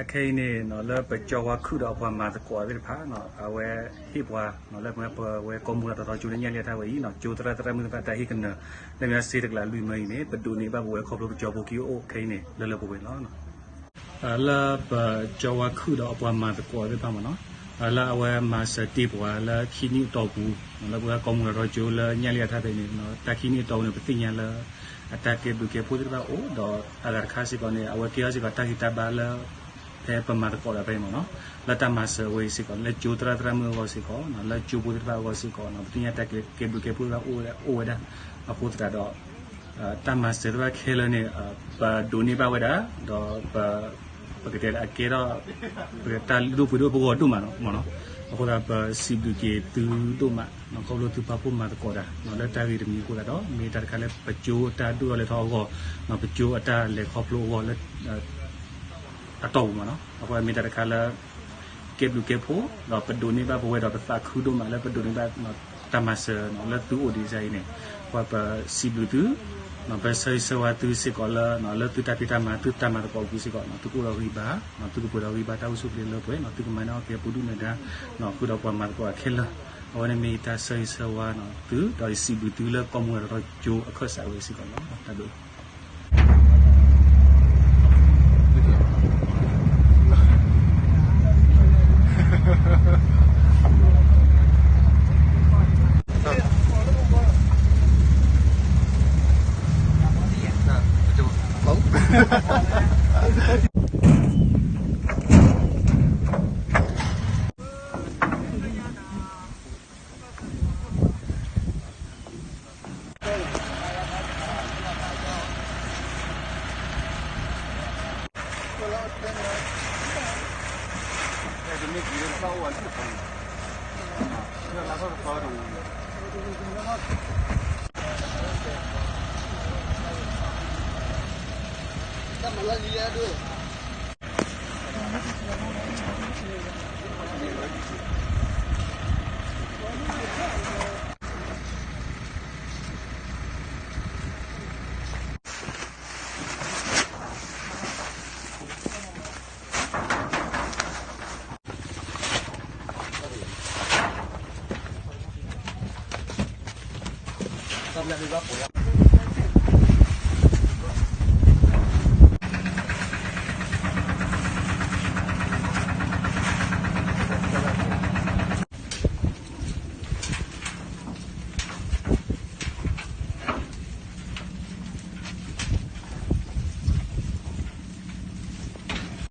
အခဲအံၤန့ၣ် လၢပကၠီဝါခုၣ်ဒီးအပှၤမၤသကိးသ့ၣ်တဖၣ် အဝဲဟ့ၣ်ပှၤ လၢပဝဲကီၢ်မူၤလၢ်ထီထီကၠိလၢညၣ်လံအထါဝဲအံၤ ကၠိသရၣ်သရၣ်မုၣ်သ့ၣ်တဖၣ်တၢ်ဟ့ၣ်ကနၢၤ လၢမ့ၢ်စ့တကလးလွံၢ်မၢအံၤန့ၣ် ပဒိးန့ၢ်ဘၣ်ပဝဲခီဖျိပကၠီဖိခံအိၣ်ခဲအံၤန့ၣ် လၢလၢပှဲၤပှဲၤလီၤ. လၢပကၠီဝါခုၣ်ဒီးအပှၤမၤသကိးသ့ၣ်တဖၣ်မ့ၢ်နီၤ လၢအဝဲမၤစၢၤတ့ၢ်ပှၤလၢခံနံၣ်အတီၢ်ပူၤ လၢပဝဲကီၢ်မူၤလၢ်ထီထီကၠိလၢညၣ်လံအထါဖဲအံၤန့ၣ် တၢ်ခံနံၣ်အတီၢ်ပူၤန့ၣ် ပသ့ၣ်ညါလၢ အတၢ်ကဲဘျုးကဲဖှိၣ်သ့ၣ်တဖၣ်အိၣ် ဒီးအဂၤတခါစ့ၢ်ကီးန့ၣ် အဝဲကဲထီၣ်စ့ၢ်ကီးတၢ်ဂံၢ်တၢ်ဘါလၢ ဖဲပမၤသကိးဒီးဖဲအံၤမ့ၢ်နီၤ လၢတၢ်မၤစၢၤအဝဲအံၤစ့ၢ်ကီး လၢကၠိသရၣ်သရၣ်မုၣ်အဂီၢ်စ့ၢ်ကီး လၢကၠိဖိသ့ၣ်တဖၣ်အဂီၢ်စ့ၢ်ကီး ပသ့ၣ်ညါတၢ်ကဲဘျုးကဲဖှိၣ်သ့ၣ်တဖၣ်အိၣ်ဝဲဒၣ် အဃိသတးဒီး တၢ်မၤစၢၤသ့ၣ်တဖၣ်ခဲလၢာ်န့ၣ် ပဒိးန့ၢ်ဘၣ်ဝဲဒၣ် ဒီး ပကတဲလၢအကဲထီၣ် ပတၢ်လုၢ်ဒိၣ်ပှ့ၤဒိၣ်ပဂီၢ်ဒိၣ်မးနီၤမ့ၢ်နီၤ အဃိသတးပစံးဘျုးက့ၤသုဒိၣ်မး ခီဖျိသုပာ်ဖှိၣ်မၤသကိးတၢ် လၢတၢ်ဂ့ၤတမံၤအဃိသတးဒီး မ့ၢ်တၢ်တခါလၢပကၠိတၢ်ဒိၣ်ထီၣ်လဲၤထီၣ်အဂီၢ် ပကၠိအတၢ်လဲၤခီဖျိအဂီၢ်လၢ အတီၢ်ပူၤမ့ၢ်နီၤ အဃိမ့ၢ်တၢ်တခါလၢ ကဲဘျုးကဲဖှိၣ် ဒီးပဒိးန့ၢ်ဘၣ်ပဝဲဒီးပသးခုဒိၣ်မးလၢပဒိးန့ၢ်ဘၣ် တၢ်မၤစၢၤလၢသုအိၣ်ဒံးစ့ၢ်အံၤန့ၣ် အဃိပစံးဘျုးသု ပဆၢဂ့ၤဆၢဝါသုစ့ၢ်ကီးလၢ လၢသုတၢ်ဖံးတၢ်မၤ သုတၢ်မၤသကိးအပူၤစ့ၢ်ကီး သုကအိၣ်ဒီးဂံၢ်ဘါ သုကပှဲၤဒီးဂံၢ်ဘါတၢ်အိၣ်ဆူၣ်အိၣ်ချ့လၢပှဲၤ သုကမၤန့ၢ်အီၣ်ကဲပူၤဒုၣ်နဒါ ဃုာ်ဒီးပှၤမၤသကိးခဲလၢာ် အဝဲန့ၣ်မ့ၢ်တၢ်ဆၢဂ့ၤဆၢဝါသု ဒီးယစံးဘျုးသုလၢကီၢ်မူၤလၢ်ထီထီကၠိအခၢၣ်စးဝဲစ့ၢ်ကီးလီၤ. တၢ်ဘျုး တၢ်ဘျုးဘၣ်ပှဲၤ